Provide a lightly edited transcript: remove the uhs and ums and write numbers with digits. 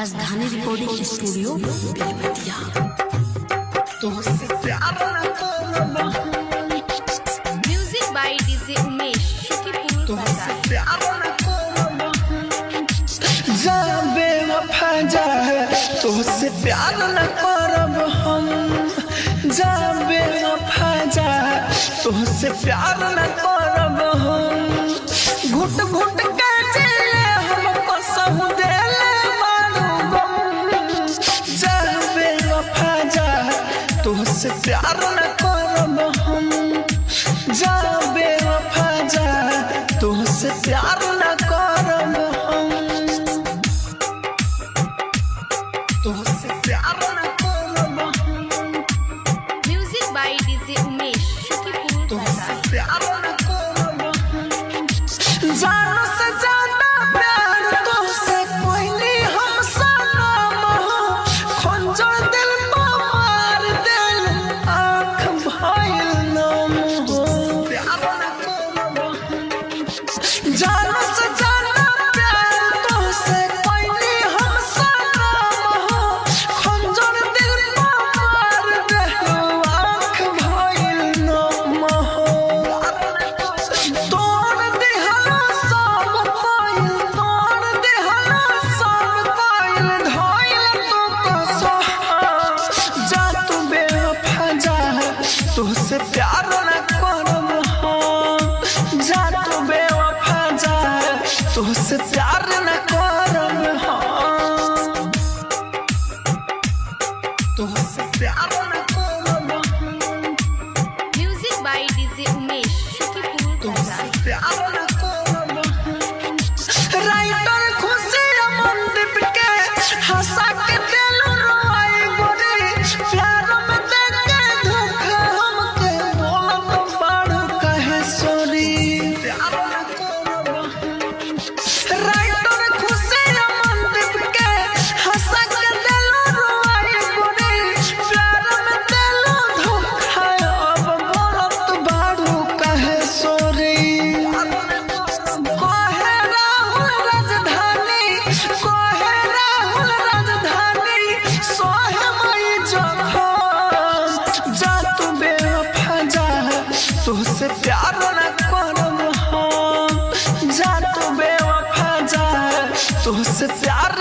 राजधानी recording studio Belbatiya. तुझसे प्यार न करब हम। Music by DJ Umesh Shukipur तुझसे बाजार। प्यार न करब हम। जा बेवफा जा, तुझसे प्यार न करब हम। जा बेवफा जा, तुझसे प्यार न करब हम। घुट घुट के जिले हम कसम देले मारू गम। जा बेवफा जा, तुझसे प्यार न करब हम। जा बेवफा जा, तुझसे प्यार न करब हम। तुझसे प्यार न करब हम। Music by DJ Umesh Shukipur तुझसे बाजार। प्यार न करब हम। जानो से ज्यादा प्यार तुझसे कोई नहीं हम सनम हो। खंजर दिल पर मार दिल आँख भइल नम हो। प्यार न करब हम। जानो से ज्यादा प्यार तुझसे कोई नहीं हम सनम हो। खंजर दिल पर मार दिल आँख भइल नम हो। तोड़ दिहलो सब पाइल, तोड़ दिहलो सब पाइल, धइल तू कसम। जा तू बेवफा जा, तुझसे प्यार न करब हम। जा तू बेवफा जा, तुझसे प्यार न करब हम। तुझसे प्यार न करब हम। Music by DJ Umesh Shukipur तुझसे बाजार। प्यार न करब हम। राइटर खुशी अमनदीप के हंसा के दिल रोई गोरी। प्यार में देख के धोखा हमके बोलत बाड़ू कहे सॉरी। प्यार न करब हम। राइटर खुशी अमनदीप के हंसा के दिल रोई गोरी। प्यार में दिल धोखा अब बोलत बाड़ू कहे सॉरी। कहे राहुल राजधानी, कहे राहुल राजधानी, सोहे मई जखम। जा तू बेवफा जा, तुझसे प्यार न करब हम। जा तू बेवफा जा, तुझसे प्यार